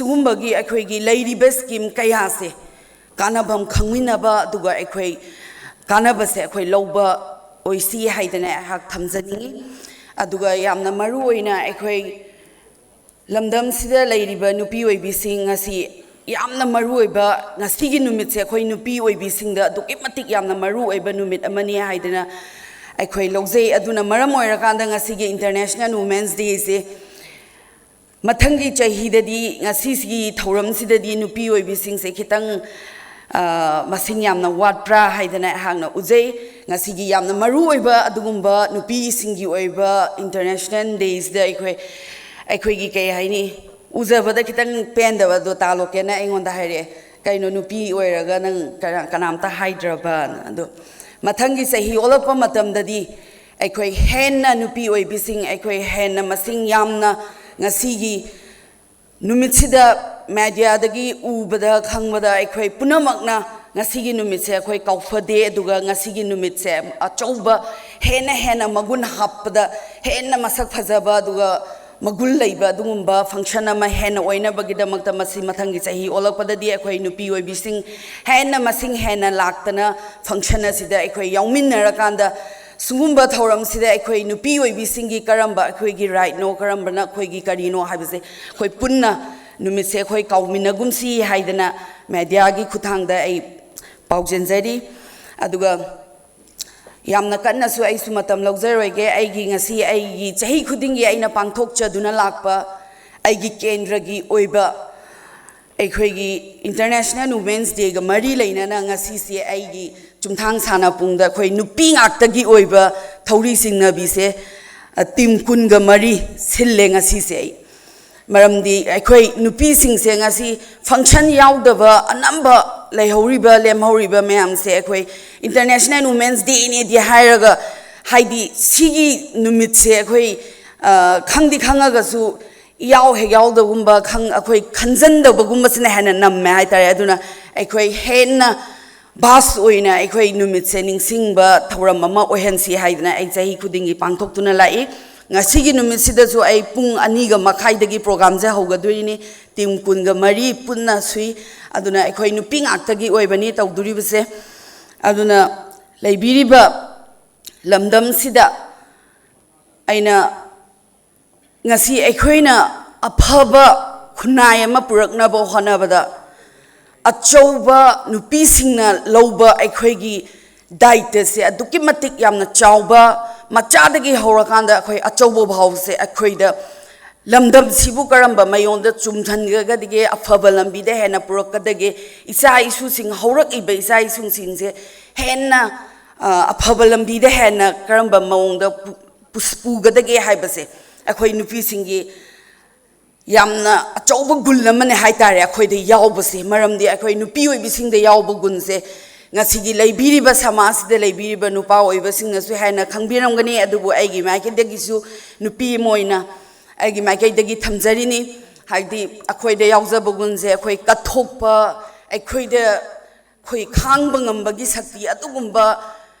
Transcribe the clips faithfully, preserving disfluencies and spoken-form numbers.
ꯁꯤꯒꯨꯝꯕꯒꯤ ꯑꯩꯈꯣꯏꯒꯤ ꯂꯩꯔꯤꯕ ꯁ꯭ꯀꯤꯝ ꯀꯌꯥꯁꯦ ꯀꯥꯟꯅꯐꯝ ꯈꯪꯃꯤꯟꯅꯕ, ꯑꯗꯨꯒ ꯑꯩꯈꯣꯏ ꯀꯥꯟꯅꯕꯁꯦ ꯑꯩꯈꯣꯏ ꯂꯧꯕ ꯑꯣꯏꯁꯤ ꯍꯥꯏꯗꯅ ꯑꯩꯍꯥꯛ ꯊꯝꯖꯅꯤꯡꯉꯤ꯫ ꯑꯗꯨꯒ ꯌꯥꯝꯅ ꯃꯔꯨ ꯑꯣꯏꯅ ꯑꯩꯈꯣꯏ ꯂꯝꯗꯝꯁꯤꯗ ꯂꯩꯔꯤꯕ ꯅꯨꯄꯤ ꯑꯣꯏꯕꯤꯁꯤꯡ, ꯉꯁꯤ ꯌꯥꯝꯅ ꯃꯔꯨ ꯑꯣꯏꯕ, ꯉꯁꯤꯒꯤ ꯅꯨꯃꯤꯠꯁꯦ ꯑꯩꯈꯣꯏ ꯅꯨꯄꯤ ꯑꯣꯏꯕꯤꯁꯤꯡꯗ ꯑꯗꯨꯛꯀꯤ ꯃꯇꯤꯛ ꯌꯥꯝꯅ ꯃꯔꯨ ꯑꯣꯏꯕ ꯅꯨꯃꯤꯠ ꯑꯃꯅꯤ ꯍꯥꯏꯗꯅ ꯑꯩꯈꯣꯏ ꯂꯧꯖꯩ꯫ ꯑꯗꯨꯅ ꯃꯔꯝ ꯑꯣꯏꯔꯀꯥꯟꯗ ꯉꯁꯤꯒꯤ International Women's Day ꯁꯦ ꯃꯊꯪꯒꯤ ꯆꯍꯤꯗꯗꯤ, ꯉꯁꯤꯁꯤꯒꯤ ꯊꯧꯔꯝꯁꯤꯗꯗꯤ ꯅꯨꯄꯤ ꯑꯣꯏꯕꯤꯁꯤꯡꯁꯦ ꯈꯤꯇꯪ, ꯑ, ꯃꯁꯤꯡ ꯌꯥꯝꯅ ꯋꯥꯠꯄ꯭ꯔꯥ ꯍꯥꯏꯗꯅ ꯑꯩꯍꯥꯛꯅ ꯎꯖꯩ꯫ ꯉꯁꯤꯒꯤ ꯌꯥꯝꯅ ꯃꯔꯨ ꯑꯣꯏꯕ ꯑꯗꯨꯒꯨꯝꯕ ꯅꯨꯄꯤꯁꯤꯡꯒꯤ ꯑꯣꯏꯕ International Day ꯁꯤꯗ ꯑꯩꯈꯣꯏ, ꯑꯩꯈꯣꯏꯒꯤ ꯀꯩ ꯍꯥꯏꯅꯤ, ꯎꯖꯕꯗ ꯈꯤꯇꯪ ꯄꯦꯟꯗꯕꯗꯣ ꯇꯥ ꯂꯣꯀꯦꯜꯅ ꯑꯩꯉꯣꯟꯗ ꯍꯥꯏꯔꯛꯑꯦ, "ꯀꯩꯅꯣ, ꯅꯨꯄꯤ ꯑꯣꯏꯔꯒ ꯅꯪ ꯀꯅꯥ-, ꯀꯅꯥꯝꯇ ꯍꯥꯏꯗ꯭ꯔꯕꯅ?" ꯑꯗꯣ ꯃꯊꯪꯒꯤ ꯆꯍꯤ ꯑꯣꯜꯂꯛꯄ ꯃꯇꯝꯗꯗꯤ ꯑꯩꯈꯣꯏ ꯍꯦꯟꯅ ꯅꯨꯄꯤ ꯑꯣꯏꯕꯤꯁꯤꯡ, ꯑꯩꯈꯣꯏ ꯍꯦꯟꯅ ꯃꯁꯤꯡ ꯌꯥꯝꯅ ꯉꯁꯤꯒꯤ ꯅꯨꯃꯤꯠꯁꯤꯗ ꯃꯦꯗꯤꯌꯥꯗꯒꯤ ꯎꯕꯗ ꯈꯪꯕꯗ ꯑꯩꯈꯣꯏ ꯄꯨꯝꯅꯃꯛꯅ ꯉꯁꯤꯒꯤ ꯅꯨꯃꯤꯠꯁꯦ ꯑꯩꯈꯣꯏ ꯀꯥꯎꯐꯗꯦ꯫ ꯑꯗꯨꯒ ꯉꯁꯤꯒꯤ ꯅꯨꯃꯤꯠꯁꯦ ꯑꯆꯧꯕ, ꯍꯦꯟꯅ ꯍꯦꯟꯅ ꯃꯒꯨꯟ ꯍꯥꯞꯄꯗ, ꯍꯦꯟꯅ ꯃꯁꯛ ꯐꯖꯕ, ꯑꯗꯨꯒ ꯃꯒꯨꯟ ꯂꯩꯕ ꯑꯗꯨꯒꯨꯝꯕ function ꯑꯃ ꯍꯦꯟꯅ ꯑꯣꯏꯅꯕꯒꯤꯗꯃꯛꯇ ꯃꯁꯤ ꯃꯊꯪꯒꯤ ꯆꯍꯤ ꯑꯣꯜꯂꯛꯄꯗꯗꯤ ꯑꯩꯈꯣꯏ ꯅꯨꯄꯤ ꯑꯣꯏꯕꯤꯁꯤꯡ ꯍꯦꯟꯅ ꯃꯁꯤꯡ ꯍꯦꯟꯅ ꯂꯥꯛꯇꯅ function ꯑꯁꯤꯗ ꯑꯩꯈꯣꯏ ꯌꯥꯎꯃꯤꯟꯅꯔꯀꯥꯟꯗ ꯁꯤꯒꯨꯝꯕ ꯊꯧꯔꯝꯁꯤꯗ ꯑꯩꯈꯣꯏ ꯅꯨꯄꯤ ꯑꯣꯏꯕꯤꯁꯤꯡꯒꯤ ꯀꯔꯝꯕ ꯑꯩꯈꯣꯏꯒꯤ right ꯅꯣ, ꯀꯔꯝꯕꯅ ꯑꯩꯈꯣꯏꯒꯤ ꯀꯔꯤꯅꯣ ꯍꯥꯏꯕꯁꯦ ꯑꯩꯈꯣꯏ ꯄꯨꯟꯅ ꯅꯨꯃꯤꯠꯁꯦ ꯑꯩꯈꯣꯏ ꯀꯥꯎꯃꯤꯟꯅꯒꯨꯝꯁꯤ ꯍꯥꯏꯗꯅ ꯃꯦꯗꯤꯌꯥꯒꯤ ꯈꯨꯠꯊꯥꯡꯗ ꯑꯩ ꯄꯥꯎꯖꯦꯟꯖꯔꯤ꯫ ꯑꯗꯨꯒ ꯌꯥꯝꯅ ꯀꯟꯅꯁꯨ ꯑꯩꯁꯨ ꯃꯇꯝ ꯂꯧꯖꯔꯣꯏꯒꯦ꯫ ꯑꯩꯒꯤ ꯉꯁꯤ, ꯑꯩꯒꯤ ꯆꯍꯤ ꯈꯨꯗꯤꯡꯒꯤ ꯑꯩꯅ ꯄꯥꯡꯊꯣꯛꯆꯗꯨꯅ ꯂꯥꯛꯄ ꯑꯩꯒꯤ ꯀꯦꯟꯗ꯭ꯔꯒꯤ ꯑꯣꯏꯕ ꯑꯩꯈꯣꯏꯒꯤ International Women's Day ꯒ ꯃꯔꯤ ꯂꯩꯅꯅ ꯉꯁꯤꯁꯦ ꯑꯩꯒꯤ ꯆꯨꯝꯊꯥꯡ ꯁꯥꯟꯅꯄꯨꯡꯗ ꯑꯩꯈꯣꯏ ꯅꯨꯄꯤ ꯉꯥꯛꯇꯒꯤ ꯑꯣꯏꯕ ꯊꯧꯔꯤ ꯆꯤꯡꯅꯕꯤꯁꯦ, ꯑ, team ꯀꯨꯟꯒ ꯃꯔꯤ ꯁꯤꯜꯂꯦ ꯉꯁꯤꯁꯦ ꯑꯩ꯫ ꯃꯔꯝꯗꯤ ꯑꯩꯈꯣꯏ ꯅꯨꯄꯤꯁꯤꯡꯁꯦ ꯉꯁꯤ function ꯌꯥꯎꯗꯕ ꯑꯅꯝꯕ ꯂꯩꯍꯧꯔꯤꯕ, ꯂꯦꯝꯍꯧꯔꯤꯕ ꯃꯌꯥꯝꯁꯦ ꯑꯩꯈꯣꯏ International Women's Day ꯅꯦꯗꯤ ꯍꯥꯏꯔꯒ, ꯍꯥꯏꯗꯤ ꯁꯤꯒꯤ ꯅꯨꯃꯤꯠꯁꯦ ꯑꯩꯈꯣꯏ, ꯑ, ꯈꯪꯗꯤ ꯈꯪꯉꯒꯁꯨ ꯌꯥꯎ ꯍꯦꯛ ꯌꯥꯎꯗꯕꯒꯨꯝꯕ ꯈꯪ-, ꯑꯩꯈꯣꯏ ꯈꯟꯖꯟꯗꯕꯒꯨꯝꯕꯁꯤꯅ ꯍꯦꯟꯅ ꯅꯝꯃꯦ ꯍꯥꯏꯇꯥꯔꯦ꯫ ꯑꯗꯨꯅ ꯑꯩꯈꯣꯏ ꯍꯦꯟꯅ vast ꯑꯣꯏꯅ ꯑꯩꯈꯣꯏ ꯅꯨꯃꯤꯠꯁꯦ ꯅꯤꯡꯁꯤꯡꯕ ꯊꯧꯔꯝ ꯑꯃ ꯑꯣꯏꯍꯟꯁꯤ ꯍꯥꯏꯗꯅ ꯑꯩ ꯆꯍꯤ ꯈꯨꯗꯤꯡꯒꯤ ꯄꯥꯡꯊꯣꯛꯇꯨꯅ ꯂꯥꯛꯏ꯫ ꯉꯁꯤꯒꯤ ꯅꯨꯃꯤꯠꯁꯤꯗꯁꯨ ꯑꯩ ꯄꯨꯡ ꯑꯅꯤꯒ ꯃꯈꯥꯏꯗꯒꯤ ꯄ꯭ꯔꯣꯒ꯭ꯔꯥꯝꯁꯦ ꯍꯧꯒꯗꯣꯏꯅꯤ꯫ ꯇꯤꯝ ꯀꯨꯟꯒ ꯃꯔꯤ ꯄꯨꯟꯅ ꯁꯨꯏ꯫ ꯑꯗꯨꯅ ꯑꯩꯈꯣꯏ ꯅꯨꯄꯤ ꯉꯥꯛꯇꯒꯤ ꯑꯣꯏꯕꯅꯤ ꯇꯧꯗꯣꯔꯤꯕꯁꯦ꯫ ꯑꯗꯨꯅ ꯂꯩꯕꯤꯔꯤꯕ ꯂꯝꯗꯝꯁꯤꯗ ꯑꯩꯅ ꯉꯁꯤ ꯑꯩꯈꯣꯏꯅ ꯑꯐꯕ ꯈꯨꯟꯅꯥꯏ ꯑꯃ ꯄꯨꯔꯛꯅꯕ ꯍꯣꯠꯅꯕꯗ ꯑꯆꯧꯕ ꯅꯨꯄꯤꯁꯤꯡꯅ ꯂꯧꯕ ꯑꯩꯈꯣꯏꯒꯤ ꯗꯥꯏꯇꯁꯦ ꯑꯗꯨꯛꯀꯤ ꯃꯇꯤꯛ ꯌꯥꯝꯅ ꯆꯥꯎꯕ, ꯃꯆꯥꯗꯒꯤ ꯍꯧꯔꯀꯥꯟꯗ ꯑꯩꯈꯣꯏ ꯑꯆꯧꯕ ꯐꯥꯎꯁꯦ ꯑꯩꯈꯣꯏꯗ ꯂꯝꯗꯝꯁꯤꯕꯨ ꯀꯔꯝꯕ ꯃꯑꯣꯡꯗ ꯆꯨꯝꯊꯟꯒꯗꯒꯦ, ꯑꯐꯕ ꯂꯝꯕꯤꯗ ꯍꯦꯟꯅ ꯄꯨꯔꯛꯀꯗꯒꯦ, ꯏꯆꯥ ꯏꯁꯨꯁꯤꯡ, ꯍꯧꯔꯛꯏꯕ ꯏꯆꯥ ꯏꯁꯨꯁꯤꯡꯁꯦ ꯍꯦꯟꯅ, ꯑ, ꯑꯐꯕ ꯂꯝꯕꯤꯗ ꯍꯦꯟꯅ ꯀꯔꯝꯕ ꯃꯑꯣꯡꯗ ꯄꯨ-, ꯄꯨꯁ-, ꯄꯨꯒꯗꯒꯦ ꯍꯥꯏꯕꯁꯦ ꯑꯩꯈꯣꯏ ꯅꯨꯄꯤꯁꯤꯡꯒꯤ ꯌꯥꯝꯅ ꯑꯆꯧꯕ ꯒꯨꯟ ꯑꯃꯅꯦ ꯍꯥꯏꯇꯥꯔꯦ ꯑꯩꯈꯣꯏꯗ ꯌꯥꯎꯕꯁꯦ꯫ ꯃꯔꯝꯗꯤ ꯑꯩꯈꯣꯏ ꯅꯨꯄꯤ ꯑꯣꯏꯕꯤꯁꯤꯡꯗ ꯌꯥꯎꯕ ꯒꯨꯟꯁꯦ ꯉꯁꯤꯒꯤ ꯂꯩꯕꯤꯔꯤꯕ ꯁꯃꯥꯖꯁꯤꯗ ꯂꯩꯕꯤꯔꯤꯕ ꯅꯨꯄꯥ ꯑꯣꯏꯕꯁꯤꯡꯅꯁꯨ ꯍꯦꯟꯅ ꯈꯪꯕꯤꯔꯝꯒꯅꯤ꯫ ꯑꯗꯨꯕꯨ ꯑꯩꯒꯤ ꯃꯥꯏꯀꯩꯗꯒꯤꯁꯨ ꯅꯨꯄꯤ ꯑꯃ ꯑꯣꯏꯅ ꯑꯩꯒꯤ ꯃꯥꯏꯀꯩꯗꯒꯤ ꯊꯝꯖꯔꯤꯅꯤ꯫ ꯍꯥꯏꯗꯤ ꯑꯩꯈꯣꯏꯗ ꯌꯥꯎꯖꯕ ꯒꯨꯟꯁꯦ ꯑꯩꯈꯣꯏ ꯀꯠꯊꯣꯛꯄ, ꯑꯩꯈꯣꯏꯗ ꯑꯩꯈꯣꯏ ꯈꯥꯡꯕ ꯉꯝꯕꯒꯤ ꯁꯛꯇꯤ ꯑꯗꯨꯒꯨꯝꯕ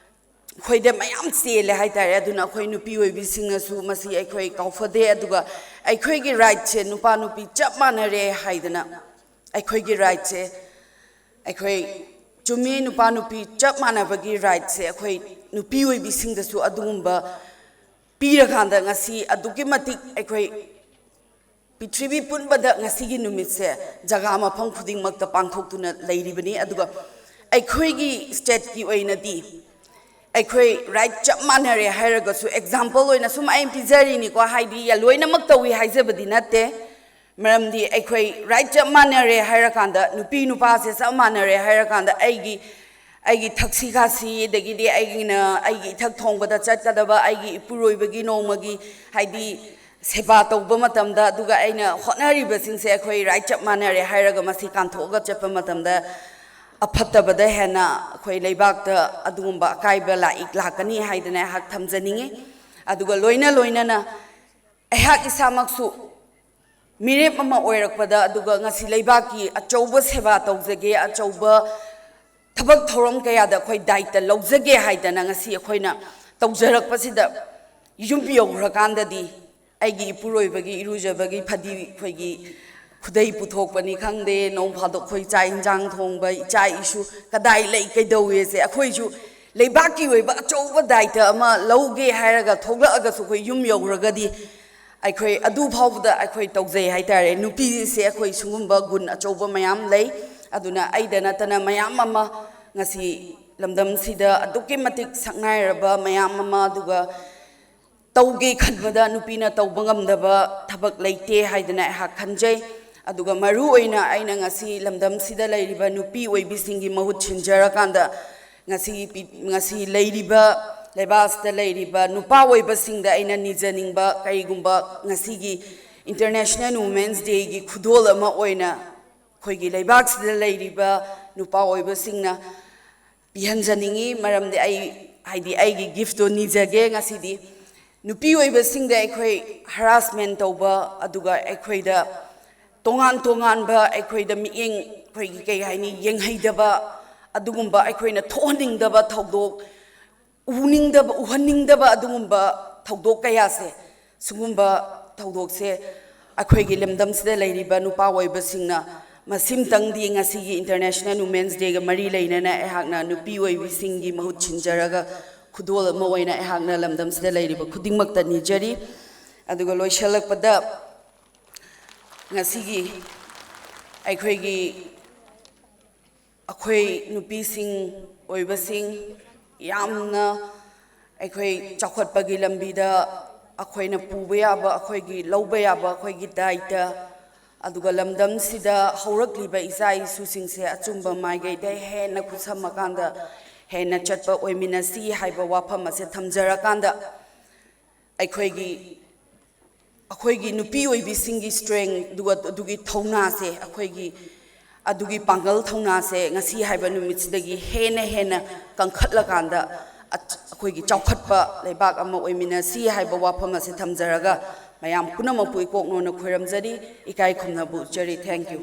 ꯑꯩꯈꯣꯏꯗ ꯃꯌꯥꯝ ꯆꯦꯜꯂꯦ ꯍꯥꯏꯇꯥꯔꯦ꯫ ꯑꯗꯨꯅ ꯑꯩꯈꯣꯏ ꯅꯨꯄꯤ ꯑꯣꯏꯕꯤꯁꯤꯡꯅꯁꯨ ꯃꯁꯤ ꯑꯩꯈꯣꯏ ꯀꯥꯎꯐꯗꯦ꯫ ꯑꯗꯨꯒ ꯑꯩꯈꯣꯏꯒꯤ ꯔꯥꯏꯠꯁꯦ ꯅꯨꯄꯥ ꯅꯨꯄꯤ ꯆꯞ ꯃꯥꯟꯅꯔꯦ ꯍꯥꯏꯗꯅ, ꯑꯩꯈꯣꯏꯒꯤ ꯔꯥꯏꯠꯁꯦ ꯑꯩꯈꯣꯏ ꯆꯨꯝꯃꯤ, ꯅꯨꯄꯥ ꯅꯨꯄꯤ ꯆꯞ ꯃꯥꯟꯅꯕꯒꯤ ꯔꯥꯏꯠꯁꯦ ꯑꯩꯈꯣꯏ ꯅꯨꯄꯤ ꯑꯣꯏꯕꯤꯁꯤꯡꯗꯁꯨ ꯑꯗꯨꯒꯨꯝꯕ ꯄꯤꯔꯀꯥꯟꯗ ꯉꯁꯤ ꯑꯗꯨꯛꯀꯤ ꯃꯇꯤꯛ ꯑꯩꯈꯣꯏ ꯄ꯭ꯔꯤꯊꯤꯕꯤ ꯄꯨꯝꯕꯗ ꯉꯁꯤꯒꯤ ꯅꯨꯃꯤꯠꯁꯦ ꯖꯒꯥ ꯃꯐꯝ ꯈꯨꯗꯤꯡꯃꯛꯇ ꯄꯥꯡꯊꯣꯛꯇꯨꯅ ꯂꯩꯔꯤꯕꯅꯤ꯫ ꯑꯗꯨꯒ ꯑꯩꯈꯣꯏꯒꯤ ꯁ꯭ꯇꯦꯠꯀꯤ ꯑꯣꯏꯅꯗꯤ ꯑꯩꯈꯣꯏ ꯔꯥꯏꯠ ꯆꯞ ꯃꯥꯟꯅꯔꯦ ꯍꯥꯏꯔꯒꯁꯨ, ꯑꯦꯛꯖꯥꯝꯄꯜ ꯑꯣꯏꯅ ꯁꯨꯝ ꯑꯩꯅ ꯄꯤꯖꯔꯤꯅꯤꯀꯣ, ꯍꯥꯏꯗꯤ ꯂꯣꯏꯅꯃꯛ ꯇꯧꯏ ꯍꯥꯏꯖꯕꯗꯤ ꯅꯠꯇꯦ꯫ ꯃꯔꯝꯗꯤ ꯑꯩꯈꯣꯏ ꯔꯥꯏꯠ ꯆꯞ ꯃꯥꯟꯅꯔꯦ ꯍꯥꯏꯔꯀꯥꯟꯗ, ꯅꯨꯄꯤ ꯅꯨꯄꯥꯁꯦ ꯆꯞ ꯃꯥꯟꯅꯔꯦ ꯍꯥꯏꯔꯀꯥꯟꯗ, ꯑꯩꯒꯤ, ꯑꯩꯒꯤ ꯊꯛꯁꯤ ꯈꯥꯁꯤ, ꯑꯗꯒꯤꯗꯤ ꯑꯩꯒꯤꯅ ꯑꯩꯒꯤ ꯏꯊꯛ ꯊꯣꯡꯕꯗ ꯆꯠꯀꯗꯕ, ꯑꯩꯒꯤ ꯏꯄꯨꯔꯣꯏꯕꯒꯤ ꯅꯣꯡꯃꯒꯤ, ꯍꯥꯏꯗꯤ ꯁꯦꯕꯥ ꯇꯧꯕ ꯃꯇꯝꯗ, ꯑꯗꯨꯒ ꯑꯩꯅ ꯍꯣꯠꯅꯔꯤꯕꯁꯤꯡꯁꯦ ꯑꯩꯈꯣꯏ ꯔꯥꯏꯠ ꯆꯞ ꯃꯥꯟꯅꯔꯦ ꯍꯥꯏꯔꯒ ꯃꯁꯤ ꯀꯥꯟꯊꯣꯛꯑꯒ ꯆꯠꯄ ꯃꯇꯝꯗ ꯑꯐꯠꯇꯕꯗ ꯍꯦꯟꯅ ꯑꯩꯈꯣꯏ ꯂꯩꯕꯥꯛꯇ ꯑꯗꯨꯒꯨꯝꯕ ꯑꯀꯥꯏꯕ ꯂꯥꯛꯏ, ꯂꯥꯛꯀꯅꯤ ꯍꯥꯏꯗꯅ ꯑꯩꯍꯥꯛ ꯊꯝꯖꯅꯤꯡꯉꯤ꯫ ꯑꯗꯨꯒ ꯂꯣꯏꯅ ꯂꯣꯏꯅꯅ ꯑꯩꯍꯥꯛ ꯏꯁꯥꯃꯛꯁꯨ ꯃꯤꯔꯦꯞ ꯑꯃ ꯑꯣꯏꯔꯛꯄꯗ, ꯑꯗꯨꯒ ꯉꯁꯤ ꯂꯩꯕꯥꯛꯀꯤ ꯑꯆꯧꯕ ꯁꯦꯕꯥ ꯇꯧꯖꯒꯦ, ꯑꯆꯧꯕ ꯊꯕꯛ ꯊꯧꯔꯝ ꯀꯌꯥꯗ ꯑꯩꯈꯣꯏ ꯗꯥꯏꯇ ꯂꯧꯖꯒꯦ ꯍꯥꯏꯗꯅ ꯉꯁꯤ ꯑꯩꯈꯣꯏꯅ ꯇꯧꯖꯔꯛꯄꯁꯤꯗ ꯌꯨꯝ ꯌꯧꯈ꯭ꯔꯀꯥꯟꯗꯗꯤ ꯑꯩꯒꯤ ꯏꯄꯨꯔꯣꯏꯕꯒꯤ ꯏꯔꯨꯖꯕꯒꯤ ꯐꯗꯤ, ꯑꯩꯈꯣꯏꯒꯤ ꯈꯨꯗꯩ ꯄꯨꯊꯣꯛꯄꯅꯤ ꯈꯪꯗꯦ, ꯅꯣꯡ ꯐꯥꯗꯣꯛ ꯑꯩꯈꯣꯏ ꯆꯥꯛ ꯏꯟꯁꯥꯡ ꯊꯣꯡꯕ, ꯏꯆꯥ ꯏꯁꯨ ꯀꯗꯥꯏ ꯂꯩ, ꯀꯩꯗꯧꯋꯦꯁꯦ ꯑꯩꯈꯣꯏꯁꯨ ꯂꯩꯕꯥꯛꯀꯤ ꯑꯣꯏꯕ ꯑꯆꯧꯕ ꯗꯥꯏꯇ ꯑꯃ ꯂꯧꯒꯦ ꯍꯥꯏꯔꯒ ꯊꯣꯛꯂꯛꯑꯒꯁꯨ ꯑꯩꯈꯣꯏ ꯌꯨꯝ ꯌꯧꯈ꯭ꯔꯒꯗꯤ ꯑꯩꯈꯣꯏ ꯑꯗꯨ ꯐꯥꯎꯕꯗ ꯑꯩꯈꯣꯏ ꯇꯧꯖꯩ ꯍꯥꯏꯇꯥꯔꯦ꯫ ꯅꯨꯄꯤꯁꯦ ꯑꯩꯈꯣꯏ ꯁꯤꯒꯨꯝꯕ ꯒꯨꯟ ꯑꯆꯧꯕ ꯃꯌꯥꯝ ꯂꯩ꯫ ꯑꯗꯨꯅ ꯑꯩꯗ ꯅꯠꯇꯅ ꯃꯌꯥꯝ ꯑꯃ ꯉꯁꯤ ꯂꯝꯗꯝꯁꯤꯗ ꯑꯗꯨꯛꯀꯤ ꯃꯇꯤꯛ ꯁꯛꯅꯥꯏꯔꯕ ꯃꯌꯥꯝ ꯑꯃ, ꯑꯗꯨꯒ ꯇꯧꯒꯦ ꯈꯟꯕꯗ ꯅꯨꯄꯤꯅ ꯇꯧꯕ ꯉꯝꯗꯕ ꯊꯕꯛ ꯂꯩꯇꯦ ꯍꯥꯏꯗꯅ ꯑꯩꯍꯥꯛ ꯈꯟꯖꯩ꯫ ꯑꯗꯨꯒ ꯃꯔꯨ ꯑꯣꯏꯅ ꯑꯩꯅ ꯉꯁꯤ ꯂꯝꯗꯝꯁꯤꯗ ꯂꯩꯔꯤꯕ ꯅꯨꯄꯤ ꯑꯣꯏꯕꯤꯁꯤꯡꯒꯤ ꯃꯍꯨꯠ ꯁꯤꯟꯖꯔꯀꯥꯟꯗ ꯉꯁꯤ ꯄꯤ-, ꯉꯁꯤ ꯂꯩꯔꯤꯕ, ꯂꯩꯕꯥꯛ ꯑꯁꯤꯗ ꯂꯩꯔꯤꯕ ꯅꯨꯄꯥ ꯑꯣꯏꯕꯁꯤꯡꯗ ꯑꯩꯅ ꯅꯤꯖꯅꯤꯡꯕ, ꯀꯔꯤꯒꯨꯝꯕ ꯉꯁꯤꯒꯤ International Women's Dayꯒꯤ ꯈꯨꯗꯣꯜ ꯑꯃ ꯑꯣꯏꯅ ꯑꯩꯈꯣꯏꯒꯤ ꯂꯩꯕꯥꯛꯁꯤꯗ ꯂꯩꯔꯤꯕ ꯅꯨꯄꯥ ꯑꯣꯏꯕꯁꯤꯡꯅ ꯄꯤꯍꯟꯖꯅꯤꯡꯉꯤ꯫ ꯃꯔꯝꯗꯤ ꯑꯩ, ꯍꯥꯏꯗꯤ, ꯑꯩꯒꯤ giftꯇꯣ ꯅꯤꯖꯒꯦ ꯉꯁꯤꯗꯤ꯫ ꯅꯨꯄꯤ ꯑꯣꯏꯕꯁꯤꯡꯗ ꯑꯩꯈꯣꯏ harassment ꯇꯧꯕ, ꯑꯗꯨꯒ ꯑꯩꯈꯣꯏꯗ ꯇꯣꯉꯥꯟ ꯇꯣꯉꯥꯟꯕ, ꯑꯩꯈꯣꯏꯗ ꯃꯤꯠꯌꯦꯡ, ꯑꯩꯈꯣꯏꯒꯤ, ꯀꯩ ꯍꯥꯏꯅꯤ, ꯌꯦꯡꯍꯩꯗꯕ, ꯑꯗꯨꯒꯨꯝꯕ ꯑꯩꯈꯣꯏꯅ ꯊꯣꯛꯍꯟꯅꯤꯡꯗꯕ ꯊꯧꯗꯣꯛ, ꯎꯅꯤꯡꯗꯕ, ꯎꯍꯟꯅꯤꯡꯗꯕ ꯑꯗꯨꯒꯨꯝꯕ ꯊꯧꯗꯣꯛ ꯀꯌꯥꯁꯦ, ꯁꯤꯒꯨꯝꯕ ꯊꯧꯗꯣꯛꯁꯦ ꯑꯩꯈꯣꯏꯒꯤ ꯂꯝꯗꯝꯁꯤꯗ ꯂꯩꯔꯤꯕ ꯅꯨꯄꯥ ꯑꯣꯏꯕꯁꯤꯡꯅ ꯃꯁꯤꯝꯇꯪꯗꯤ ꯉꯁꯤꯒꯤ International Women's Dayꯒ ꯃꯔꯤ ꯂꯩꯅꯅ ꯑꯩꯍꯥꯛꯅ ꯅꯨꯄꯤ ꯑꯣꯏꯕꯤꯁꯤꯡꯒꯤ ꯃꯍꯨꯠ ꯁꯤꯟꯖꯔꯒ ꯈꯨꯗꯣꯜ ꯑꯃ ꯑꯣꯏꯅ ꯑꯩꯍꯥꯛꯅ ꯂꯝꯗꯝꯁꯤꯗ ꯂꯩꯔꯤꯕ ꯈꯨꯗꯤꯡꯃꯛꯇ ꯅꯤꯖꯔꯤ꯫ ꯑꯗꯨꯒ ꯂꯣꯏꯁꯤꯜꯂꯛꯄꯗ ꯉꯁꯤꯒꯤ ꯑꯩꯈꯣꯏꯒꯤ ꯑꯩꯈꯣꯏ ꯅꯨꯄꯤꯁꯤꯡ ꯑꯣꯏꯕꯁꯤꯡ ꯌꯥꯝꯅ ꯑꯩꯈꯣꯏ ꯆꯥꯎꯈꯠꯄꯒꯤ ꯂꯝꯕꯤꯗ ꯑꯩꯈꯣꯏꯅ ꯄꯨꯕ ꯌꯥꯕ, ꯑꯩꯈꯣꯏꯒꯤ ꯂꯧꯕ ꯌꯥꯕ ꯑꯩꯈꯣꯏꯒꯤ ꯗꯥꯏꯇ, ꯑꯗꯨꯒ ꯂꯝꯗꯝꯁꯤꯗ ꯍꯧꯔꯛꯂꯤꯕ ꯏꯆꯥ ꯏꯁꯨꯁꯤꯡꯁꯦ ꯑꯆꯨꯝꯕ ꯃꯥꯏꯀꯩꯗ ꯍꯦꯟꯅ ꯈꯨꯠꯁꯝꯃꯀꯥꯟꯗ ꯍꯦꯟꯅ ꯆꯠꯄ ꯑꯣꯏꯃꯤꯟꯅꯁꯤ ꯍꯥꯏꯕ ꯋꯥꯐꯝ ꯑꯁꯦ ꯊꯝꯖꯔꯀꯥꯟꯗ, ꯑꯩꯈꯣꯏꯒꯤ, ꯑꯩꯈꯣꯏꯒꯤ ꯅꯨꯄꯤ ꯑꯣꯏꯕꯤꯁꯤꯡꯒꯤ strength, ꯑꯗꯨꯒ ꯑꯗꯨꯒꯤ ꯊꯧꯅꯥꯁꯦ, ꯑꯩꯈꯣꯏꯒꯤ ꯑꯗꯨꯒꯤ ꯄꯥꯡꯒꯜ ꯊꯧꯅꯥꯁꯦ ꯉꯁꯤ ꯍꯥꯏꯕ ꯅꯨꯃꯤꯠꯁꯤꯗꯒꯤ ꯍꯦꯟꯅ ꯍꯦꯟꯅ ꯀꯟꯈꯠꯂꯀꯥꯟꯗ ꯑꯆ-, ꯑꯩꯈꯣꯏꯒꯤ ꯆꯥꯎꯈꯠꯄ ꯂꯩꯕꯥꯛ ꯑꯃ ꯑꯣꯏꯃꯤꯟꯅꯁꯤ ꯍꯥꯏꯕ ꯋꯥꯐꯝ ꯑꯁꯦ ꯊꯝꯖꯔꯒ ꯃꯌꯥꯝ ꯄꯨꯝꯅꯃꯛꯄꯨ ꯏꯀꯣꯛ ꯅꯣꯟꯅ ꯈꯣꯏꯔꯝꯖꯔꯤ꯫ ꯏꯀꯥꯏ ꯈꯨꯝꯅꯕ ꯎꯠꯆꯔꯤ꯫ Thank you꯫